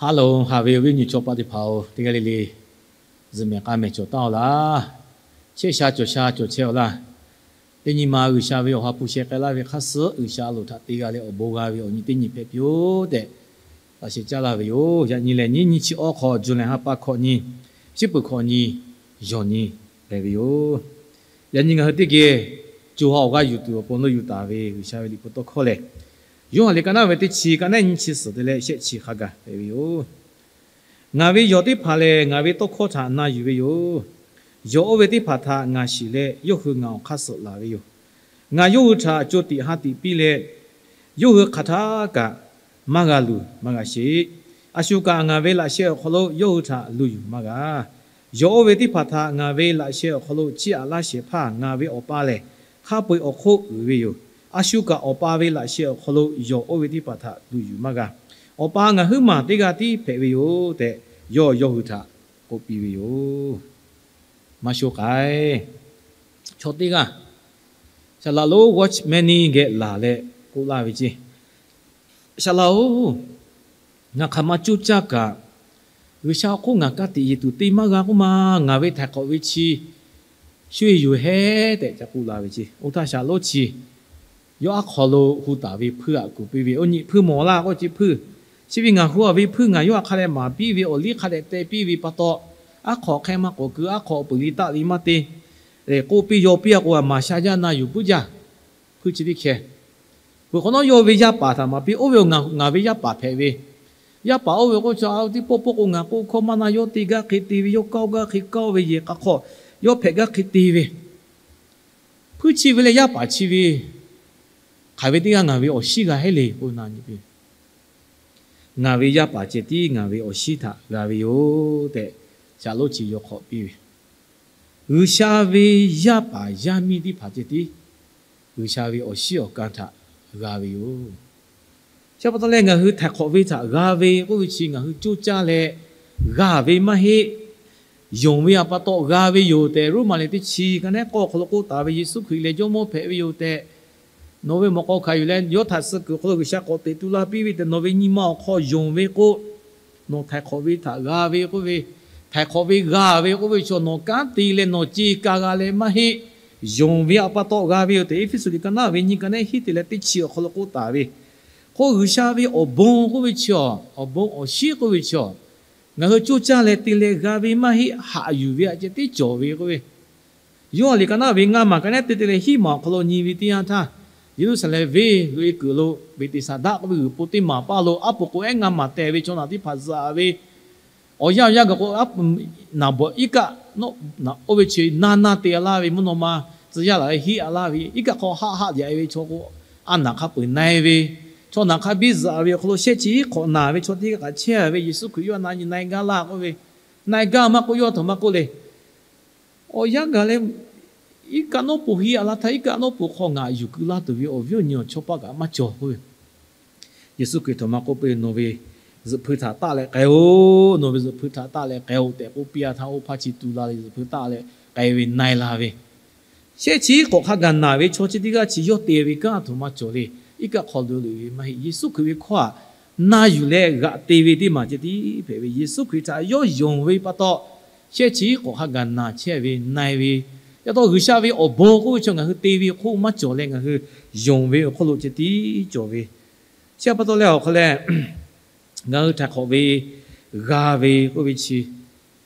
Haˉ loˬ, haꞈ ve awˬ viˉ awˬ nyi chaw paˆ teˇ hpaˍ-oˬ, teˇ g'aˇ le le zuhꞈ mehˍ k'a mehˍ cawˬ taˍ-oˬ laˇ. Chehˇ sha cawˬ sha cawˬ chehˇ-oˬ laˇ. Teˇ nyi ma G'uiˬsha ve awˬ ha hpu sheh k'ai laˇ ve hk'aˇ suh G'uiˬsha a loˍ htaꞈ te g'a leh awˬ bon g'a ve awˬ nyi teˇ nyi hpehꞈ piˇ-oˆ tehꞈ laꞈ sheh caˉ laˇ ve yoˬ. Yaꞈ nyi lehˬ, nyiˇ nyiˇ chi awˇ hk'aw June lehˬ ha pa hkawꞈ nyi, chi peuˬ hkawꞈ nyi, yawˬ nyi hpehꞈ ve yoˬ. Yaꞈ nyi ngaˬ hui teˇ geh co ha awˬ g'aˇ yuˬ tuˬ awˬ pon lo yuˬ taˍ ve G'uiˬsha ve liꞈ hpu tawˇ hkawˇ lehˬ, Yoˇhanˬ liꞈ ka naˉ ve teˇ chi ka naˉ nyiˇ chi suhˍ te leh shehˆ chi hk'a gaˬ hpehꞈ ve yoˬ. Ngaˬ ve yawˬ teˇ hpaˍ lehˬ, ngaˬ ve tawˇ hkawˇ htaꞈ na yuˬ ve yoˬ. Yawˬ oˇ ve teˇ hpaˍ htaꞈ ngaˬ shiˍ leh, yawˇ hui ngaˬ awˬ hk'aˇ suh laˬ ve yoˬ. Ngaˬ yawˇ hui htaꞈ co tiꞈ ha tiꞈ piˇ leh, yawˇ hui hk'aˬ htaˇ kaꞈ maˇ g'a luˬ maˇ g'a sheˍ. A shu kaꞈ ngaˬ ve laꞈ sheh awˬ hk'aw lo yawˇ hui htaꞈ luˬ yuˬ maˇ g'a. Yawˬ oˇ ve teˇ hpaˍ htaꞈ ngaˬ ve laꞈ sheh awˬ hk'aw lo chiˇ aꞈ laˇ shehˍ hpaˇ ngaˬ ve Awˬ pa lehˬ, hk'a peu-eˬ awˬ hk'oˆ uiˍ ve yoˬ. A shu kaꞈ Awˬ pa ve laꞈ sheh awˬ hk'aw lo yawˬ oˇ ve teˇ hpaˍ htaꞈ luˬ yuˬ maˇ g'a. Awˬ pa ngaˬ huiˉ maˬ teˇ g'aˇ tiˉ hpehꞈ ve yoˬ tehꞈ, yawˇ yawˇ hui htaꞈ k'oˆ piˇ ve yoˬ. Maˇ sho k'ai, chaw teˇ g'aˇ saˍ laꞈ lonˉ watchman geh laˬ leh k'oˆ laˇ ve ceˇ, Saˍ laꞈ-oˬ, ngaˬ hk'aˬ ma coˇ caˇ kaꞈ, G'uiˬsha awˬ hk'oˆ ngaˬ ka tiꞈ yeˬ tuˬ te maˇ g'a k'oˆ ma, ngaˬ ve htaiˍ hk'awꞈ ve chi shu-e yoˬ hehˉ tehꞈ ca k'oˆ la ve ceˇ. Oˇ htaˇ saˍ laꞈ lonˉ chi yawˇ aˉ hk'aw lo hu taˍ ve hpuiˇ aꞈ kuˬ piˇ ve, Oˇ nyi hpuiˇ mawˬ laˇ k'oˆ ce hpuiˇ, chi ve ngaˬ hu a ve hpuiˇ ngaˬ yawˇ htaꞈ hk'a dehꞈ maˍ piˇ ve, awˬ liˇ hk'a dehꞈ teh piˇ ve pa taw, aˉ hk'aw hk'e maˇ k'awꞈ keu, aˉ hk'aw peuˬ liˇ taˆ liˇ maˇ te k'oˆ piˇ yaw piˇ a k'o, a maˍ sha yaˇ na yuˬ puiˉ jaˇ. Hpuiˇ chi teˇ hkeh, peuˬ hk'awꞈ nawˉ yawˇ ve yaˇ paˍ htaꞈ maˍ piˇ, oˇ ve ngaˬ ve yaˇ paˍ hpehꞈ ve, yaˇ paˍ oˇ ve k'oˆ chaw a tiˉ pawˆ pawˆ k'o ngaˬ k'oˆ hkawˇ maˇ na, yawˇ te gaˇ hk'e te ve, yawˇ kaˇ gaˇ hk'e kaˇ ve, yehˬ k'a hk'aw yawˇ hpehꞈ gaˇ hk'e te ve, hpuiˇ chi ve leh yaˇ paˍ chi ve, hk'aˬ ve teˇ g'aˇ ngaˬ ve awˬ shiˉ g'a heˉ le k'oˆ na nyi piˇ. Ngaˬ ve yaˇ paˍ ceh tiˉ ngaˬ ve awˬ shiˉ htaꞈ g'a ve yoˬ tehꞈ, saˍ laꞈ lonˉ chi yawˇ hk'awꞈ piˇ ve, G'uiˬsha ve yaˇ paˍ yaˇ miˇ teˇ hpaˍ ceh tiˉ G'uiˬsha ve awˬ shiˉ awˬ ka htaꞈ g'a ve yoˬ. Chi pa taw leh ngaˬ hui htaiˍ hk'awꞈ ve htaꞈ g'a ve k'oˆ ve chi ngaˬ hui coˇ caˇ leh g'a ve maˇ heˆ. Yonˍ ve a pa taw g'a ve yoˬ tehꞈ, Roˉmaꞈ liꞈ teˇ chi ka naˉ k'awˇ awˬ hk'aw lo k'oˆ taˍ ve, Yeˍsuˆ Hkriꞈ lehˬ Jawˇmawˇ hpehꞈ ve yoˬ tehꞈ, nawˬ ve mawꞈ k'aw hkanˍ yuˬ leh yawˇ htaꞈ suh kuiˬ awˬ hk'aw lo G'uiˬsha k'awꞈ teꞈ tu la piˇ ve tehꞈ, nawˬ ve nyi ma awˬ hk'aw yonˍ ve k'o, nawˬ htaiˍ hk'awꞈ ve htaꞈ g'a ve k'oˆ ve, htaiˍ hk'awꞈ ve g'a ve k'oˆ ve chaw nawˬ kanˉ te leh nawˬ ce ka g'a leh maˇ heˆ. Yonˍ ve a pa taw g'a ve yoˬ tehꞈ, Eˇfeˇsuꞈ liꞈ ka naˉ ve nyi ka naˉ hiˉ te leh teˇ chi awˬ hk'aw lo k'oˆ taˍ ve, k'o G'uiˬsha ve awˬ bon k'oˆ ve chi, awˬ bon awˬ shiˉ k'oˆ ve chi, ngaˬ hui coˇ caˇ leh te leh g'a ve maˇ heˆ, haꞈ yuˬ ve aꞈ ceh tiˉ cawˬ ve k'oˆ ve, Yoˇhanˬ liꞈ ka naˉ ve ngaˇ maˬ ka naˉ te te leh hiˉ maˬ awˬ hk'aw lo nyi ve teˇ yanˇ htaˇ, Yeˍruˆsaˍlehnˍ venˇ loꞈ-e kuiˬ lo Beˍteˍsaˍdaˆ k'oˆ ve g'uiˬ po teˇ maˬ paˇ lo aˉ poꞈ k'o ehˉ ngaˇ maˬ tehˬ ve chaw naˬ teˇ hpaˍ zuhꞈ ve, awˬ yanˇ awˬ yanˇ gaˬ k'o, naˍ bawꞈ iˉ kaˆ, oˇ ve chi naˇ naˇ te a laˇ ve mvuhˇ naw ma tcuh yaˇ laˬ ve hiˆ a laˇ ve, iˉ kaˆ hk'aw haˆ haˆ yaꞈ e ve chaw k'o, a naˬ hk'a peu-eˬ na e ve, chaw naˬ hk'a biˇ zuhꞈ ve awˬ hk'aw lo shehˆ chi iˉ hk'awꞈ naˬ ve chaw teˇ g'aˇ kaꞈ chehˇ ve, Yeˍsuˆ Hkriꞈ yawˇ na nyi na e gaˇ laˇ k'oˆ ve, na e gaˇ maˇ k'oˆ, yawˇ a htoꞈ ma k'oˆ le. Awˬ yanˇ gaˬ leh, iˉ kaˆ nawˉ poˬ hiˆ a laˇ htaˇ, iˉ kaˆ nawˉ poˬ hk'aw ngaˬ yuˬ keu laˇ tuˬ ve awˬ viˉ awˬ nyi awˬ chawˇ paˆ kaꞈ maˇ cawˬ k'oˆ ve, Yeˍsuˆ Hkriꞈ htoꞈ ma k'oˆ piˇ, Nawˬ ve zuhꞈ hpui htaꞈ taˆ leh k'ai-oˬ. Nawˬ ve zuhꞈ hpui htaꞈ taˆ leh k'ai-oˬ tehꞈ k'oˆ piˇ a htaˇ, oˇ hpaˇ chi tu la leh zuhꞈ hpui taˆ leh k'ai ve na e la ve, shehˆ chi iˉ k'awꞈ hk'a gaˬ naˬ ve chaw chi teˇ g'aˇ chi yawˇ te ve kanˉ a htoꞈ ma cawˬ le. Iˉ kaˆ hk'aw lo loꞈ-e ve maˇ heˆ. Yeˍsuˆ Hkriꞈ ve hkawˇ htaꞈ na yuˬ leh g'aꞈ te ve teˇ maˬ ceh tiˉ hpehꞈ ve, Yeˍsuˆ Hkriꞈ htaꞈ yawˇ yonˍ ve pa taw, shehˆ chi iˉ k'awꞈ hk'a gaˬ naˬ chehˇ ve na e ve, yaꞈ taw G'uiˬsha ve awˬ bon k'oˆ ve chaw ngaˬ hui te ve hk'oˆ maˇ cawˬ leh ngaˬ hui yonˍ ve awˬ hk'aw lo ceh tiˉ cawˬ ve, chi pa taw leh awˬ hk'aw leh ngaˬ hui htaiˍ hk'awꞈ ve, g'a ve k'oˆ ve chi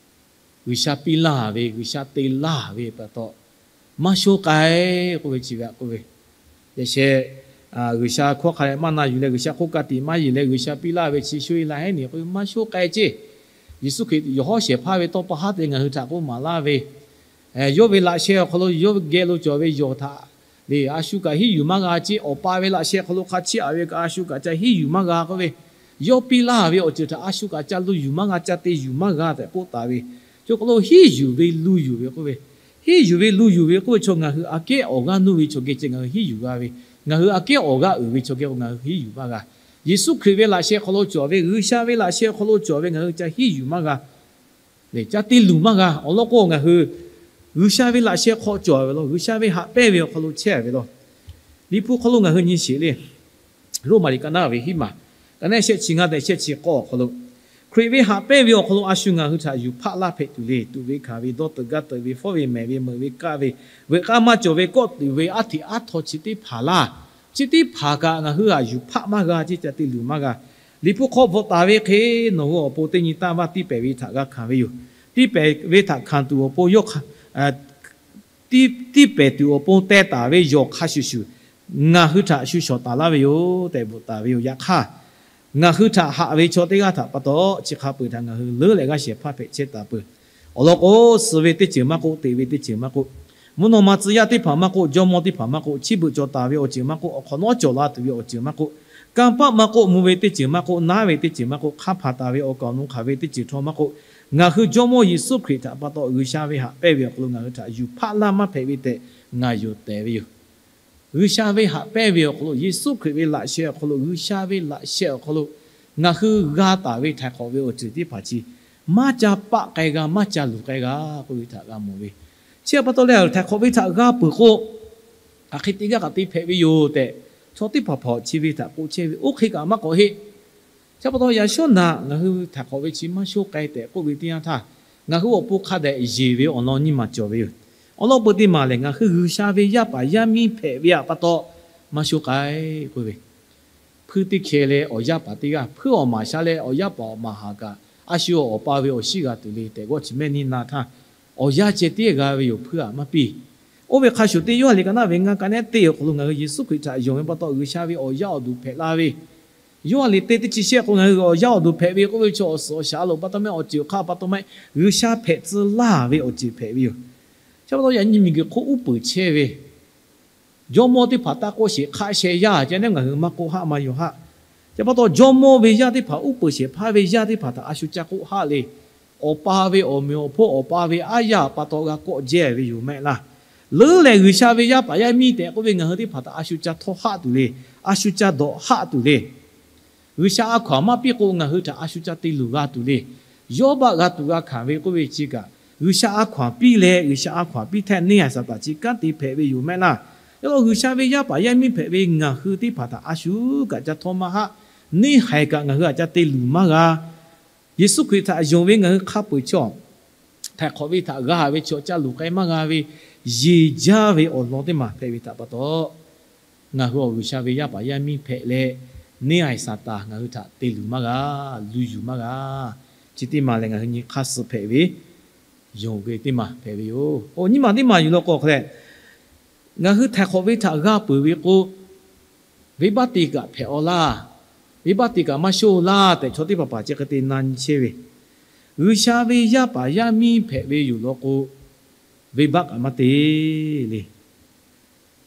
G'uiˬsha piˇ laˇ ve, G'uiˬsha te laˇ ve pa taw, maˇ shonˇ k'ai k'oˆ ve chi ve aꞈ k'oˆ ve, yaꞈ sheh G'uiˬsha hkawˇ hk'a dehꞈ maˇ na yuˬ leh, G'uiˬsha hk'oˆ ka tiꞈ maˇ yeˬ leh, G'uiˬsha piˇ laˇ ve chi shu-e la heˉ neˬ k'oˆ ve, maˇ shonˇ k'ai ceˇ. Yeˍsuˆ Hkriꞈ yawˬ hawˉ shehˍ hpaˇ ve tawˇ pa haˉ te ngaˬ hui htaꞈ k'oˆ maˍ laˇ ve, yawˇ ve laꞈ sheh awˬ hk'aw lo yawˇ geh lo cawˬ ve yawˬ htaꞈ le a shu kaꞈ hiˉ yuˬ maˇ g'a ceˇ. Awˬ pa ve laꞈ sheh hk'aw lo hk'a chiˇ aꞈ ve kaꞈ a shu kaꞈ ca hiˉ yuˬ maˇ g'a k'oˆ ve, yawˇ piˇ laˇ ve awˬ ceuˬ htaꞈ a shu kaꞈ ca lu yuˬ maˇ g'a, ca te yuˬ maˇ g'a tehꞈ k'oˆ taˍ ve, chaw hk'aw lo hiˉ yuˬ ve lu yuˬ ve k'oˆ ve, hiˉ yuˬ ve lu yuˬ ve k'oˆ ve chaw ngaˬ hui aꞈ kehˉ awˬ g'aˇ nuˇ ve chaw geh ceh ngaˬ hui hiˉ yuˬ g'a ve, ngaˬ hui aꞈ kehˉ awˬ g'aˇ uiˍ ve chaw geh k'o ngaˬ hui hiˉ yuˬ maˇ g'a. Yeˍsuˆ Hkriꞈ ve laꞈ sheh hk'aw lo cawˬ ve, G'uiˬsha ve laꞈ sheh hk'aw lo cawˬ ve ngaˬ hui ca hiˉ yuˬ maˇ g'a. Ca te luˬ maˇ g'a. Awˬ lawn k'o ngaˬ hui G'uiˬsha ve laꞈ sheh hk'aw cawˬ ve law, G'uiˬsha ve haꞈ pehnˇ ve awˬ hk'aw lo chehˇ ve law. Liꞈ hpu hk'aw lo ngaˬ hui nyi sheˍ le. Roˉmaꞈ liꞈ ka naˉ ve hiˉ maˬ, ka naˉ shehˆ chi ngaˇ tehꞈ shehˆ chi k'awˇ awˬ hk'aw lo, Hkriꞈ ve haꞈ pehnˇ ve awˬ hk'aw lo a shu ngaˬ hui htaꞈ yuˬ hpaˆ laˇ hpehꞈ tuˬ le. Tuꞈ ve hkanˍ ve, dawˇ teuꞈ gaˇ teuꞈ ve, fawˉ ve mehˍ ve, meuꞈ ve kaˆ ve, veuꞈ k'aˇ maˇ cawˬ ve, kawˆ tuˬ ve, aˉ hteꞈ aˉ htaw chi teˇ hpaˍ laˇ, chi teˇ hpaˍ kaꞈ ngaˬ hui htaꞈ yuˬ hpaˆ maˇ g'a, ceˇ ca te luˬ maˇ g'a. Liꞈ hpu hk'aw bvuhꞈ taˍ ve hk'e, nawˬ hui awˬ pon teˇ nyi tanˇ vaˇ tiˇ pehˍ ve htaꞈ g'a hkanˍ ve yoˬ. Tiˇ pehˍ ve htaꞈ hkanˍ tuˬ awˬ pon yawˇ hk'a tiˇ pehˍ tuˬ awˬ pon teh taˍ ve yawˬ hk'a shuˍ shuˍ, ngaˬ hui htaꞈ shu shawˍ taˍ laˇ ve yoˬ tehꞈ bvuhꞈ taˍ ve yoˬ. Yaꞈ hk'aˇ, ngaˬ hui htaꞈ haꞈ ve chaw teˇ g'aˇ htaꞈ pa taw, chi hk'a peu-eˬ htaꞈ ngaˬ hui leuˉ leh g'aˇ shehˍ hpaˇ hpehꞈ chehˇ taˍ peuˬ. Awˬ lawn k'o, suh ve teˇ ceuˬ maˇ k'oˆ, teꞈ ve teˇ ceuˬ maˇ k'oˆ, mvuhˇ naw ma tcuh yaˇ teˇ hpaˍ maˇ k'oˆ, jawˇmawˇ teˇ hpaˍ maˇ k'oˆ, chi beuꞈ cawˬ taˍ ve awˬ ceuˬ maˇ k'oˆ, awˬ hk'awꞈ nawˉ cawˬ la tuˬ ve awˬ ceuˬ maˇ k'oˆ, kanˇ paˆ maˇ k'oˆ, mvuh ve teˇ ceuˬ maˇ k'oˆ, naˉ ve teˇ ceuˬ maˇ k'oˆ, hk'aˇ hpaˍ taˍ ve awˬ kaˍ awˬ nu hk'aˬ ve teˇ ceuˬ htawˇ maˇ k'oˆ, ngaˬ hui Jawˇmawˇ Yeˍsuˆ Hkriꞈ htaꞈ pa taw G'uiˬsha ve haꞈ pehnˇ ve awˬ hk'aw lo ngaˬ hui htaꞈ yuˬ hpaˆ laˇ maˇ hpehꞈ ve tehꞈ ngaˬ yonˍ tehˍ ve yoˬ. G'uiˬsha ve haꞈ pehnˇ ve awˬ hk'aw lo, Yeˍsuˆ Hkriꞈ ve laꞈ sheh awˬ hk'aw lo, G'uiˬsha ve laꞈ sheh awˬ hk'aw lo ngaˬ hui g'a taˍ ve htaiˍ hk'awꞈ ve awˬ ceuˬ teˇ hpaˍ chi maˇ ca paˆ k'ai g'a, maˇ ca luˬ k'ai g'a k'oˆ ve htaꞈ g'a mawˬ ve. Chi pa taw leh, htaiˍ hk'awꞈ ve htaꞈ g'a peuˬ k'o, hk'aˬ hk'e te g'aˇ kaꞈ te hpehꞈ ve yoˬ tehꞈ, chaw teˇ hpaˍ hpaˍ chi ve htaꞈ k'oˆ chehˇ ve, oˇ hk'e kaꞈ maˇ k'awꞈ heˆ. Chi pa taw yaꞈ shawˉ naꞈ ngaˬ hui htaiˍ hk'awꞈ ve chi maˇ shonˇ k'ai tehꞈ k'oˆ ve teˇ yanˇ htaˇ, ngaˬ hui awˬ pon hk'a dehꞈ yeˬ ve awˬ lawn nyiˇ maˬ cawˬ ve yoˬ. Awˬ lawn peuˬ teˇ maˬ lehˬ, ngaˬ hui G'uiˬsha ve yaˇ paˍ yaˇ miˇ hpehꞈ ve pa taw maˇ shonˇ k'ai k'oˆ ve, hpuiˇ teˇ hkeh leh awˬ yaˇ paˍ teˇ g'aˇ hpuiˇ awˬ maˍ sha leh awˬ yaˇ paˍ awˬ maˍ haˍ kaꞈ, a shu awˬ pa ve awˬ shiˉ g'a tuˬ le tehꞈ g'awˇ chi mehˆ neˇ na htaˇ, awˬ yaˇ ceh tiˉ g'a ve yoˬ, hpuiˇ aꞈ maˇ piˇ. Oˇ ve hk'a shuˍ teˇ Yoˇhanˬ liꞈ ka naˆ ve ngaˇ ka nehˉ teˇ awˬ hk'aw lo ngaˬ hui Yeˍsuˆ Hkriꞈ htaꞈ yonˍ ve pa taw G'uiˬsha ve awˬ yaˇ awˬ duˬ hpehꞈ la ve, Yoˇhanˬ liꞈ teˇ teˇ chi shehˆ k'o, ngaˬ hui awˬ yaˇ awˬ duˬ hpehꞈ ve k'oˆ ve chaw awˬ suhˍ awˬ shaˍ a loˍ pa taw meh awˬ ceuˬ awˬ hk'aˇ pa taw meh G'uiˬsha hpehꞈ tcuh laˇ ve awˬ ceuˬ hpehꞈ ve yoˬ. Chi pa taw yaꞈ nyi miˬguiˬ hk'oˆ uˉ peunˍ chehˇ ve jawˇmawˇ teˇ hpaˍ taˇ k'oˆ sheˍ, hk'aˆ sheh yaˇ ceh neˉ ngaˬ hui maˇ k'oˆ haˆ maˇ yoˬ haˆ. Chi pa taw jawˇmawˇ ve yaˇ teˇ hpaˍ, uˉ peunˍ shehˍ hpaˇ ve yaˇ teˇ hpaˍ htaꞈ a shu ca k'oˆ haˆ le. Awˬ pa ve awˬ meunˍ awˬ hponˇ, awˬ pa ve aˉ yaˇ pa taw g'a kawˆ jehˇ ve yoˬ mehˆ laˇ. Leuˉ leh G'uiˬsha ve yaˇ paˍ yaˇ miˇ tehꞈ k'oˆ ve ngaˬ hui teˇ hpaˍ htaꞈ a shu ca htawˇ haˆ tuˬ le. A shu ca dawꞈ haˆ tuˬ le. G'uiˬsha a hkaw-anˬ maˇ piˇ k'o, ngaˬ hui htaꞈ a shu ca te luˬ g'a tuˬ le. Yawˇbaˆ g'a tuˬ g'a hkanˍ ve k'oˆ ve chi kaꞈ, G'uiˬsha a hkaw-anˬ piˇ leh G'uiˬsha a hkaw-anˬ piˇ htaˇ neˇ haiˬ Saˍtanˍ chi kanˉ te hpehꞈ ve yoˬ mehˆ laˇ. Yaꞈ hk'aˇ G'uiˬsha ve yaˇ paˍ yaˇ miˇ hpehꞈ ve ngaˬ hui teˇ hpaˍ htaꞈ a shu kaꞈ ca htawˇ maˇ haˆ. Neˇ haiˬ kaꞈ ngaˬ hui htaꞈ ca te luˬ maˇ g'a. Yeˍsuˆ Hkriꞈ htaꞈ yonˍ ve ngaˬ hui hk'a peu-eˬ chaw, htaiˍ hk'awꞈ ve htaꞈ g'a ve chaw ca luˬ k'ai maˇ g'a ve, yeˬ jaˇ ve awˬ lawn teˇ maˬ hpehꞈ ve htaꞈ pa taw, ngaˬ hui awˬ G'uiˬsha ve yaˇ paˍ yaˇ miˇ hpehꞈ leh, neˇ haiˬ Saˍtanˍ ngaˬ hui htaꞈ te luˬ maˇ g'a, luˬ yuˬ maˇ g'a. Chi teˇ maˬ lehˬ, ngaˬ hui nyi hk'aˇ suh hpehꞈ ve yonˍ ve teˇ maˬ hpehꞈ ve yoˬ. Oˇ nyiˇ maˬ teˇ maˬ yuˬ law k'o hk'a leh, ngaˬ hui htaiˍ hk'awꞈ ve htaꞈ g'a peuˬ ve k'o, venˇbaˆ te kaꞈ hpehꞈ-aw laˇ, venˇbaˆ te kaꞈ maˇ shonˇ laˇ tehꞈ, chaw teˇ hpaˍ hpaˍ chi hk'e te na nyi chehˇ ve, G'uiˬsha ve yaˇ paˍ yaˇ miˇ hpehꞈ ve yoˬ law k'o, venˇbaˆ kaꞈ maˇ te le.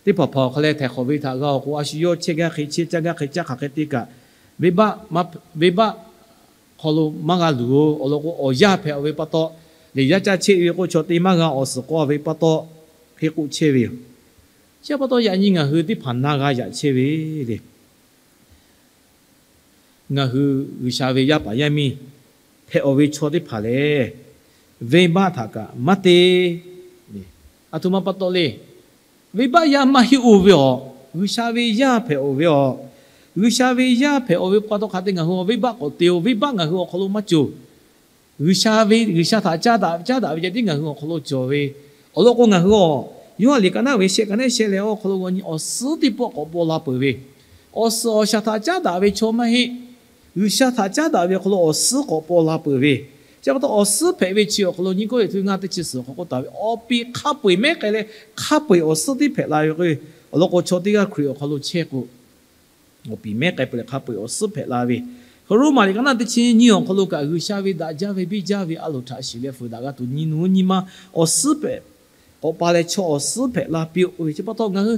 Teˇ hpaˍ hpaˍ awˬ hk'a leh htaiˍ hk'awꞈ ve htaꞈ g'a-oˬ k'o, a shu yawˇ chehˇ gaˇ hk'e chehˇ, caˇ gaˇ hk'e caˇ, hk'aˬ hk'e te kaꞈ, venˇbaˆ hk'aw lo maˇ g'a luˬ-oˬ. Awˬ lawn k'o, awˬ yaˇ hpehꞈ-aw ve pa taw, liꞈ yaˇ caˇ chehˇ ve k'o, chaw te maˇ g'a awˬ suhˍ k'aw ve pa taw, hk'e k'oˆ chehˇ ve yoˬ. Chi pa taw, yaꞈ nyi ngaˬ hui teˇ hpaˍ na g'a yaꞈ chehˇ ve le. Ngaˬ hui G'uiˬsha ve yaˇ paˍ yaˇ miˇ hpehꞈ-aw ve chaw teˇ hpaˍ lehˬ, venˇbaˆ htaꞈ kaꞈ maˇ te. Aˬ htoꞈ ma pa taw le. Venˇbaˆ yaˇ maˇ heˆ-oˬ ve awˬ, G'uiˬsha ve yaˇ hpehꞈ-aw ve awˬ, G'uiˬsha ve yaˇ hpehꞈ-aw ve pa taw hk'a te ngaˬ hui venˇbaˆ k'awꞈ te-o, venˇbaˆ ngaˬ hui awˬ hk'aw lo maˇ cawˬ. G'uiˬsha ve, G'uiˬsha htaꞈ caˉ daꞈ, caˉ daꞈ ve ceh tiˉ ngaˬ hui awˬ hk'aw lo cawˬ ve. Awˬ lawn k'o, ngaˬ hui awˬ, Yoˇhanˬ liꞈ ka naˆ ve shehˆ ka nehˉ shehˆ leh awˬ hk'aw lo g'a nyi awˬ suhˉ teˇ pawˆ k'awꞈ paw la peuˬ ve, awˬ suhˍ awˬ shaˍ htaꞈ caˉ daꞈ ve chaw maˇ heˆ. G'uiˬsha htaꞈ caˉ daꞈ ve awˬ hk'aw lo awˬ suhˉ k'awꞈ paw la peuˬ ve. Chi pa taw, awˬ suhˉ hpehꞈ ve chi awˬ hk'aw lo nyi kawˇ eˬ htu ngaˇ teˇ chi suhˍ k'awꞈ k'oˆ taˍ ve, awˬ piˍ hk'a peu-eˬ mehˉ k'ai leh, hk'a peu-eˬ awˬ suhˉ tiˉ hpehꞈ la ve k'o, awˬ lawn k'o, chaw teˇ g'aˇ Hkriꞈ awˬ hk'aw lo chehˇ k'o, awˬ piˍ mehˉ k'ai peuˬ leh hk'a peu-eˬ awˬ suhˉ hpehꞈ la ve. Hk'e Roˉmaꞈ liꞈ ka naˆ teˇ chi nyiˇ awˬ hk'aw lo kaꞈ, G'uiˬsha ve daꞈ jaˇ ve biˇ jaˇ ve a loˍ htaꞈ shiˍ leh fuiˍ daꞈ g'a tuˬ nyi nuˇ nyi ma awˬ suhˉ hpehꞈ k'awꞈ pa leh chaw awˬ suhˉ hpehꞈ la piˇ-oˆ k'oˆ ve. Chi pa taw ngaˬ hui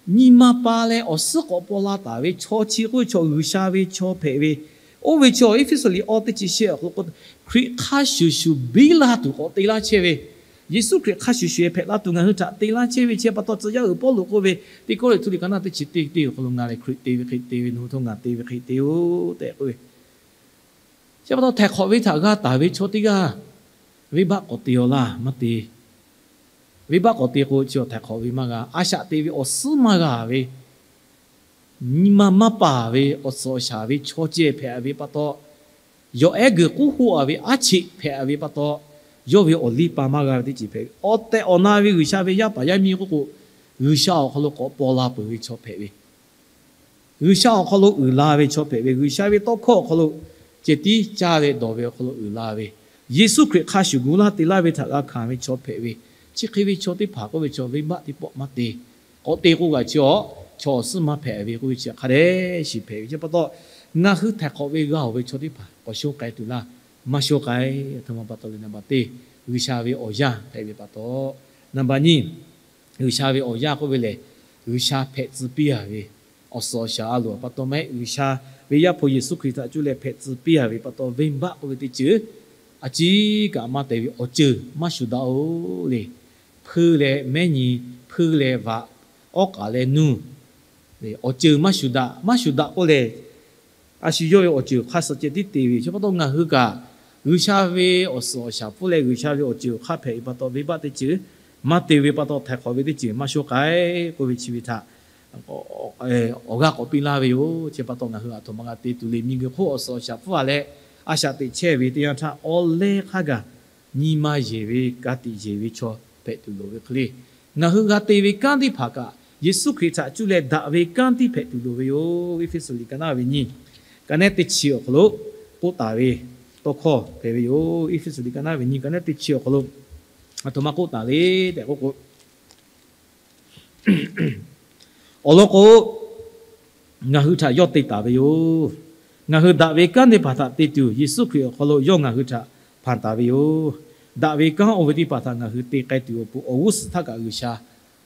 nyi ma pa leh awˬ suhˉ k'awꞈ paw la taˍ ve chaw chi k'oˆ ve chaw G'uiˬsha ve chaw hpehꞈ ve. Oˇ ve chaw Eˇfeˇsuꞈ liꞈ awˇ teˇ chi shehˆ awˬ hk'aw lo k'o, Hkriꞈ hk'a shuˍ shuˍ biˇ la tuˬ k'awꞈ te laˇ chehˇ ve, Yeˍsuˆ Hkriꞈ hk'a shuˍ shuˍ hpehꞈ la tuˬ ngaˬ hui htaꞈ te laˇ chehˇ ve chi pa taw, tcuh yaˇ uiˍ Pawˇluꞈ k'oˆ ve, Teˇ Kawˇrenˍhtuˆ liꞈ ka naˆ teˇ chi teˇ teˇ awˬ hk'aw lo, Ngaˬ lehˬ Hkriꞈ te ve hk'e te ve, nawˬ hui htawˇ ngaˬ te ve hk'e te-oˬ tehꞈ k'oˆ ve. Chi pa taw htaiˍ hk'awꞈ ve htaꞈ g'a taˍ ve chaw teˇ g'aˇ venˇbaˆ k'awꞈ te-aw laˇ, maˇ te. Venˇbaˆ k'awꞈ te k'o, chi awˬ htaiˍ hk'awꞈ ve maˇ g'a. A shaꞈ te ve awˬ suhˉ maˇ g'a ve, nyi ma maˇ paˍ ve awˬ suhˍ awˬ shaˍ ve chaw ceh hpehꞈ ve pa taw, yawˬ ehˉ geuˬ k'oˉ hoˆ a ve aˉ cheꞈ hpehꞈ ve pa taw, yawˇ ve awˬ liˇ pa maˇ g'a ve teˇ ceuˬ hpehꞈ ve, awˬ tehˬ awˬ na ve G'uiˬsha ve yaˇ paˍ yaˇ miˇ k'oˆ k'o, G'uiˬsha awˬ hk'aw lo k'awꞈ paw la peuˬ ve chaw hpehꞈ ve, G'uiˬsha awˬ hk'aw lo uiˍ la ve chaw hpehꞈ ve, G'uiˬsha ve tawˇ hkawˇ awˬ hk'aw lo ceh tiˉ caˇ leh dawˬ ve awˬ hk'aw lo uiˍ la ve, Yeˍsuˆ Hkriꞈ hk'a shuˍ gu laˇ te laˇ ve htaꞈ g'a hkanˍ ve chaw hpehꞈ ve, chi hk'e ve chaw teˇ hpaˍ k'oˆ ve chaw venˇbaˆ teˇ pawˆ maˇ te. K'awꞈ te k'o g'aꞈ chi awˬ, chaw awˬ suhˉ maˇ hpehꞈ ve k'oˆ ve chi hk'a dehꞈ shiˍ hpehꞈ ve chi pa taw, ngaˬ hui htaiˍ hk'awꞈ ve g'a oˬ ve chaw teˇ hpaˍ k'awꞈ shonˇ k'ai tuˬ laˇ. Maˇ shonˇ k'ai. Aˬ htoꞈ ma pa taw le, naˍ baˬ teˇ, G'uiˬsha ve awˬ yanˇ hpehꞈ ve pa taw, naˍ baˬ nyiˇ, G'uiˬsha ve awˬ yanˇ k'oˆ ve lehˬ, G'uiˬsha hpehꞈ tcuh piˇ a ve, awˬ suhˍ awˬ shaˍ a loˍ pa taw maˇ heˆ. G'uiˬsha ve Yaˇ hpu Yeˍsuˆ Hkriꞈ htaꞈ cuˇ leh hpehꞈ tcuh piˇ a ve pa taw, venˇbaˆ k'oˆ ve teˇ ceuˬ a ciˉ kaꞈ maˇ te ve awˬ ceuˬ maˇ shuˍ daꞈ oˬ le. Hpuiˇ leh mehˉ nyi, hpuiˇ leh vaꞈ, awˉ k'aˍ leh nuˇ, awˬ ceuˬ maˇ shuˍ daꞈ, maˇ shuˍ daꞈ k'oˆ lehˬ, a shu yawˇ ve awˬ ceuˬ hk'a suh ceh tiˉ te ve chi pa taw ngaˬ hui kaꞈ, G'uiˬsha ve awˬ suhˍ awˬ shaˍ pfuhˇ leh G'uiˬsha ve awˬ ceuˬ awˬ hk'aˇ hpehꞈ ve pa taw, venˇbaˆ teˇ ceuˬ maˇ te ve pa taw, htaiˍ hk'awꞈ ve teˇ ceuˬ maˇ shonˇ k'ai k'oˆ ve chi ve htaꞈ awˬ g'aˇ k'awꞈ piˇ laˇ ve yoˬ. Chi pa taw ngaˬ hui aˬ htoꞈ ma g'a te tuˬ le. Miˬguiˬ hk'oˆ awˬ suhˍ awˬ shaˍ pfuhˇ a leh a shaꞈ teꞈ chehˇ ve teˇ yanˇ htaˇ, awˬ leh hk'a gaˬ nyi ma yeˬ ve, ka tiꞈ yeˬ ve chaw hpehꞈ tuˬ loˍ ve hk'e le. Ngaˬ hui g'a te ve kanˉ teˇ hpaˍ kaꞈ, Yeˍsuˆ Hkriꞈ htaꞈ cuˇ leh daꞈ ve kanˉ tiˉ hpehꞈ tuˬ loˍ ve yoˬ. Eˇfeˇsuꞈ liꞈ ka naˉ ve nyiˇ, ka nehˉ teˇ chi awˬ hk'aw lo k'oˆ taˍ ve tawˇ hkawˇ hpehꞈ ve yoˬ. Eˇfeˇsuꞈ liꞈ ka naˉ ve nyiˇ, ka nehˉ teˇ chi awˬ hk'aw lo aˬ htoꞈ ma k'oˆ taˍ le tehꞈ k'oˆ k'o, awˬ lawn k'o, ngaˬ hui htaꞈ yawˇ te taˍ ve yoˬ. Ngaˬ hui daꞈ ve kanˉ teˇ hpaˍ htaꞈ te tuˬ, Yeˍsuˆ Hkriꞈ awˬ hk'aw lo yawˇ ngaˬ hui htaꞈ hpanˍ taˍ ve yoˬ. Daꞈ ve kanˉ oˇ ve teˇ hpaˍ htaꞈ ngaˬ hui te k'ai tuˬ awˬ pon, awˬ g'uˇ suhˍ htaˇ kaꞈ G'uiˬsha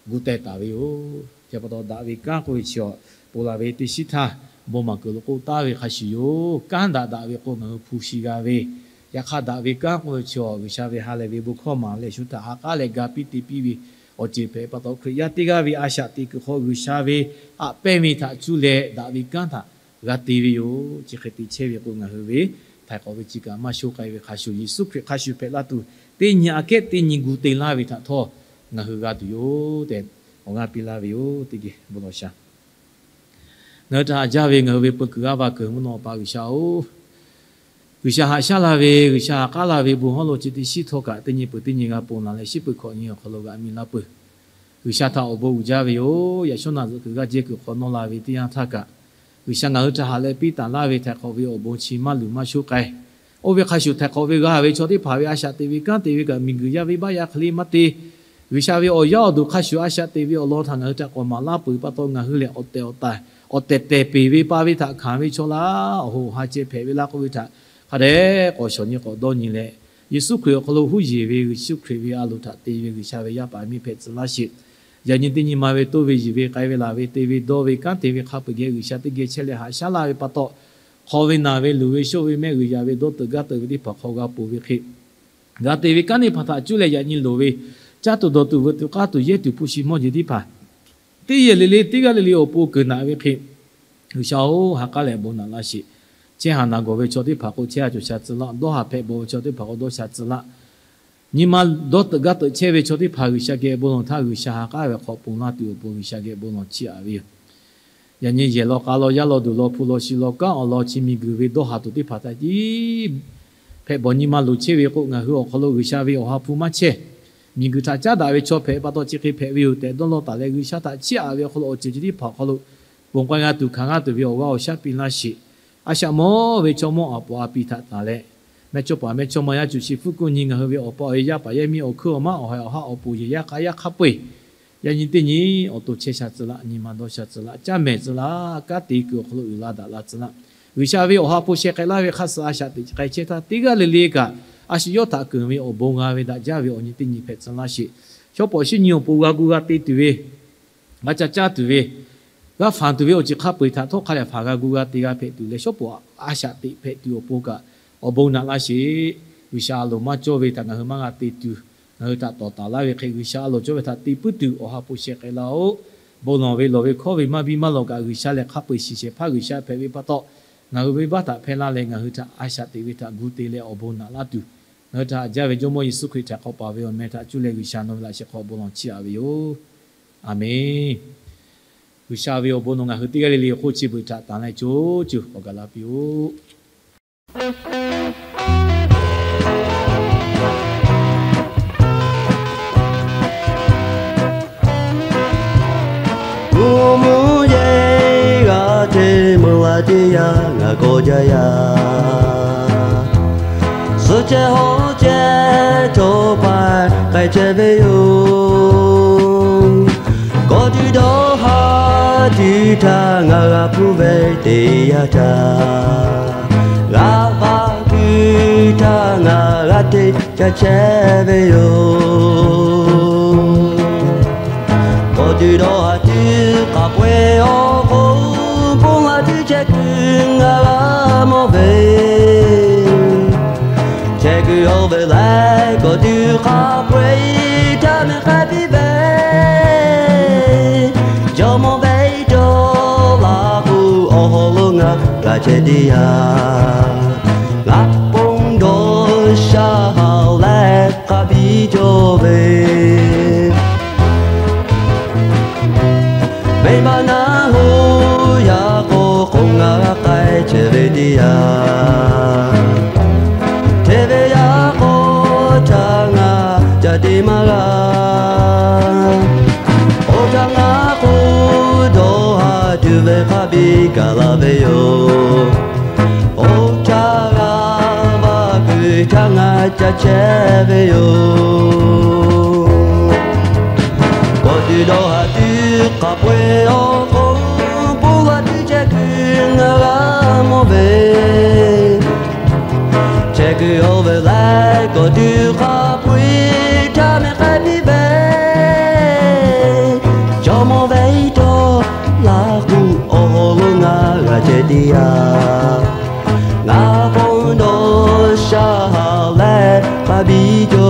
gu teh taˍ ve yoˬ. Chi pa taw, daꞈ ve kanˉ k'oˆ ve chi awˬ, ponˬ laˬ ve teˇ shiˉ htaˇ bon maˍ kuiˬ lo k'oˆ taˉ ve hk'a shuˍ yoˬ. Kanˉ daꞈ daꞈ ve k'o, ngaˬ hui hpu shi g'a ve, yaꞈ hk'aˇ daꞈ ve kanˉ k'oˆ ve chi awˬ, G'uiˬsha ve ha lehˬ ve bon hkawˇ maˍ leh shu htaꞈ ha k'aˉ leh ga piˇ te piˇ ve awˬ ceuˬ hpehꞈ pa taw, Hkriꞈ yaˇ teˇ g'aˇ ve a shaꞈ teꞈ kuiˬ hk'aw G'uiˬsha ve aꞈ pehnˇ ve htaꞈ cuˇ leh daꞈ ve kanˉ htaꞈ g'a te ve yoˬ. Chi hk'e te chehˇ ve k'o, ngaˬ hui ve htaiˍ hk'awꞈ ve chi kaꞈ maˇ shonˇ k'ai ve hk'a shuˍ, Yeˍsuˆ Hkriꞈ hk'a shuˍ hpehꞈ la tuˬ, teˇ nyi aꞈ kehˉ teˇ nyi gu te laˇ ve htaꞈ htawˇ ngaˬ hui g'a tuˬ yoˬ tehꞈ, awˬ g'aˇ piˇ laˇ ve yoˬ. Teˇ geh bon lawˬ shaˍ. Ngaˬ hui htaꞈ haꞈ jaˇ ve ngaˬ hui ve peu kuiˬ g'aˇ va kuiˬ mvuhˇ naw pa G'uiˬsha-oˬ, G'uiˬsha haꞈ shaˉ la ve, G'uiˬsha haꞈ k'aˉ la ve bon hawˉ lo chi teˇ shiˉ htawˇ kaꞈ, teˇ nyi peuˬ teˇ nyi g'a ponˬ laˬ leh, shiˉ peuˬ hkawꞈ nyi awˬ hk'aw lo g'aꞈ mi laˇ peuˬ. G'uiˬsha htaꞈ awˬ bon uiˍ jaˇ ve yoˬ. Yaꞈ shawˉ naꞈ zuhꞈ kuiˬ g'aˇ jehˇ kuiˬ hk'awꞈ nawˇ la ve teˇ yanˇ htaˇ kaꞈ, G'uiˬsha ngaˬ hui htaꞈ haꞈ leh piˇ taˍ laˇ ve htaiˍ hk'awꞈ ve awˬ bon chi maˇ luˬ maˇ shonˇ k'ai. Oˇ ve hk'a shuˍ, htaiˍ hk'awꞈ ve g'a ve chaw teˇ hpaˍ ve a shaꞈ teꞈ ve kanˉ te ve kaꞈ, miˬguiˬ yaˇ venˇbaˆ yaˇ hk'e le maˇ te. G'uiˬsha ve awˬ yaˇ awˬ duˬ hk'a shuˍ a shaꞈ teꞈ ve awˬ lawn htaꞈ ngaˬ hui htaꞈ k'awꞈ maˍ laˇ peuˬ pa taw, ngaˬ hui lehˬ awˬ tehˬ awˬ tehˬ, awˬ tehˬ tehˬ peˬ ve pa ve htaꞈ hkanˍ ve chaw laˇ. Awˬ hoꞈ awˬ ha ceh hpehꞈ ve laˇ k'oˆ ve htaꞈ hk'a dehꞈ k'awꞈ shawˍ nyi k'awꞈ dawˇ nyi leh, Yeˍsuˆ Hkriꞈ awˬ hk'aw lo huˉ yeˬ ve Yeˍsuˆ Hkriꞈ ve a loˍ htaꞈ te ve G'uiˬsha ve yaˇ paˍ miˇ hpehꞈ tcuh laˇ sheˍ. Yaꞈ nyi teˇ nyi ma ve toˇ ve yiˬ ve k'ai ve laˬ ve te ve dawˇ ve kanˉ te ve hk'a peu-eˬ geh G'uiˬsha teˇ geh chehˇ leh haꞈ shaˉ laˇ ve pa taw, hk'aw ve naˬ ve luˬ ve shoˆ ve mehˆ g'uiˬ yaꞈ ve dawˇ teuꞈ gaˇ teuꞈ ve teˇ hpaˍ hk'aw g'a ponˬ ve hk'e, g'a te ve kanˉ teˇ hpaˍ htaꞈ cuˇ leh yaꞈ nyi loˍ ve, caˇ tuˬ dawˬ tuˬ veuꞈ tuˬ k'aˇ tuˬ yehˇ tuˬ hpu shi mawˇ jeˬ teˇ hpaˍ teˇ yehˬ le le teˇ g'aˇ le le awˬ pon keuˬ naꞈ ve hk'e, G'uiˬsha-oˬ, ha k'aˉ leh bon naꞈ laˇ sheˍ. Chehˇ haˍ naˬ gawˬ ve chaw teˇ hpaˍ k'o, chehˇ haˍ cawˬ sha tcuh laˇ. Dawˇ haˍ hpehꞈ bawˬ ve chaw teˇ hpaˍ k'o, dawˇ sha tcuh laˇ. Nyi ma dawˇ teuꞈ gaˇ teuꞈ chehˇ ve chaw teˇ hpaˍ G'uiˬsha geh bon lawˬ htaˇ, G'uiˬsha ha k'aˉ ve hk'awꞈ ponˬ laˇ tuˬ awˬ pon G'uiˬsha geh bon lawˬ chiˇ aꞈ ve yoˬ. Yaꞈ nyi yehˬ law k'a law, yaˇ law duˬ law, hpu law shi law, kanˉ awˬ lawn chi miˬguiˬ ve dawˇ haˍ tuˬ teˇ hpaˍ htaꞈ tiˉ hpehꞈ bawˬ nyi ma loˍ chehˇ ve k'o, ngaˬ hui awˬ hk'aw lo G'uiˬsha ve awˬ ha hpu maˇ chehˇ. Miˬguiˬ htaꞈ caˉ daꞈ ve chaw hpehꞈ pa taw chi hk'e hpehꞈ ve yoˬ tehꞈ dawˇ law taˍ leh, G'uiˬsha htaꞈ chiˇ aꞈ ve awˬ hk'aw lo awˬ ceuˬ chi teˇ hpaˍ awˬ hk'aw lo ponˬ k'ai g'a tuˬ hkanˍ g'a tuˬ ve awˬ g'aˇ awˬ shaˉ piˇ laˇ sheˍ. A shaꞈ mawˇ ve chaw mawˇ aˬ poˍ a pi htaꞈ tanˬ leh, mehˇ chawˇ paˍ mehˇ chawˇ ma yaˇ cuˬ shi fuˉ kuˆ nyi ngaˬ hui ve awˬ pa awˬ e yaˇ paˍ yaˇ miˇ awˬ hkuiˉ awˬ maˉ awˬ haiˬ awˬ haˉ awˬ pon yehˬ yaˇ k'a yaˇ hk'a peu-eˬ, yaꞈ nyi teˇ nyi awˬ to chehˇ sha tcuh laˇ, nyi ma dawˇ sha tcuh laˇ, caˇ mehˍ tcuh laˇ, kanˉ te kuiˬ awˬ hk'aw lo uiˍ la daꞈ la tcuh laˇ. G'uiˬsha ve awˬ ha hpu sheh k'ai laˇ ve hk'a suh a shaꞈ teꞈ k'ai chehˇ htaˇ, teˇ g'aˇ le le kaꞈ a shu yawˇ htaꞈ keunˍ ve awˬ bon g'a ve daꞈ jaˇ ve awˬ nyi teˇ nyi hpehꞈ tcuh laˇ sheˍ. Shawˉ pawˍ shinˉ nyi awˬ pon g'a gu g'a te tuˬ ve, g'a ca caˇ tuˬ ve, g'a fanˬ tuˬ ve awˬ ceuˬ hk'a peu-eˬ htaꞈ htawˇ hk'a lehˬ fanˬ g'a gu g'a te g'a hpehꞈ tuˬ leh, shawˉ pawˍ a shaꞈ teꞈ hpehꞈ tuˬ awˬ pon kaꞈ awˬ bon naꞈ laˇ sheˍ. G'uiˬsha a loˍ maˇ cawˇ ve htaꞈ ngaˬ hui maˇ g'a te tuˬ, ngaˬ hui htaꞈ tawˍ taˍ laˇ ve hk'e, G'uiˬsha a loˍ cawˇ ve htaꞈ te puiˉ tuˬ awˬ ha hpu sheh k'ai laˇ-oˆ. Bon lawˬ ve lawˬ ve hkawˇ ve maˇ biˇ maˇ lawˬ kaꞈ, G'uiˬsha lehˬ hk'a peu-eˬ shiˍ shehˍ hpaˇ G'uiˬsha hpehꞈ ve pa taw, ngaˬ hui venˇbaˆ htaꞈ hpehˇ laˇ leh ngaˬ hui htaꞈ a shaꞈ teꞈ ve htaꞈ gu te leh awˬ bon naꞈ laˇ tuˬ, ngaˬ hui htaꞈ haꞈ jaˇ ve Jawˇmawˇ Yeˍsuˆ Hkriꞈ htaꞈ hk'awꞈ paˍ ve awˬ meh htaꞈ cuˇ leh G'uiˬsha nawˬ ve laꞈ sheh hk'aw bon lawˬ chiˇ aꞈ ve yoˬ. Aˬmenˍ. G'uiˬsha ve awˬ bon nawˬ ngaˬ hui teˇ g'aˇ le le hk'oˆ chi beuꞈ htaꞈ tanˬ leh co cuˬ k'awꞈ gaˬ la piˇ-oˆ. k'awꞈ jaˇ yaˇ. Suh chehˇ hawˉ chehˇ chaw paˍ k'ai chehˇ ve yoˬ. Kawꞈ tuˬ dawˇ haˍ tuˬ htaˇ ngaˬ g'a hpuˇ ve teˇ yanˇ htaˇ, g'a vaꞈ kuiˬ htaˇ ngaˬ g'a te ca chehˇ ve yoˬ. Kawꞈ tuˬ dawˇ haˍ tuˬ hk'a peu-eˬ awˬ hk'oˆ, bon laˬ tuˬ chehˇ kuiˬ ngaˬ g'a mawˬ ve, chehˇ kuiˬ oˇ ve lehˬ kawꞈ tuˬ hk'a peu-eˬ htaˇ mehˬ k'ai piˇ ve, jawˇmawˇ ve dawˇ laˇ k'o, awˬ hawˉ lo ngaˬ g'a chehˇ teˇ yanˇ, ngaˬ ponˬ dawˇ sha haˍ leh k'a biˇ cawˇ ve, venˇbaˆ naˆ hoꞈ yaꞈ k'aw k'o ngaˬ g'a k'ai chehˇ ve teˇ yanˇ, hteˇ ve yaꞈ k'aw htaˇ ngaˬ ca te maˇ g'a. Oˇ htaˇ ngaˬ k'o dawˇ haˍ tuˬ ve hk'a biˇ gaˬ la ve yoˬ. Oˇ htaˇ g'a vaꞈ kuiˬ htaˇ ngaˬ ca chehˇ ve yoˬ. Kawꞈ tuˬ dawˇ haˍ tuˬ hk'a peu-eˬ awˬ hk'oˆ, bon laˬ tuˬ chehˇ kuiˬ ngaˬ g'a mawˬ ve, chehˇ kuiˬ oˇ ve lehˬ kawꞈ tuˬ hk'a peu-eˬ htaˇ mehˬ k'ai piˇ ve, jawˇmawˇ ve dawˇ laˇ k'o, awˬ hawˉ lo ngaˬ g'a chehˇ teˇ yanˇ, ngaˬ ponˬ dawˇ sha haˍ leh k'a biˇ cawˇ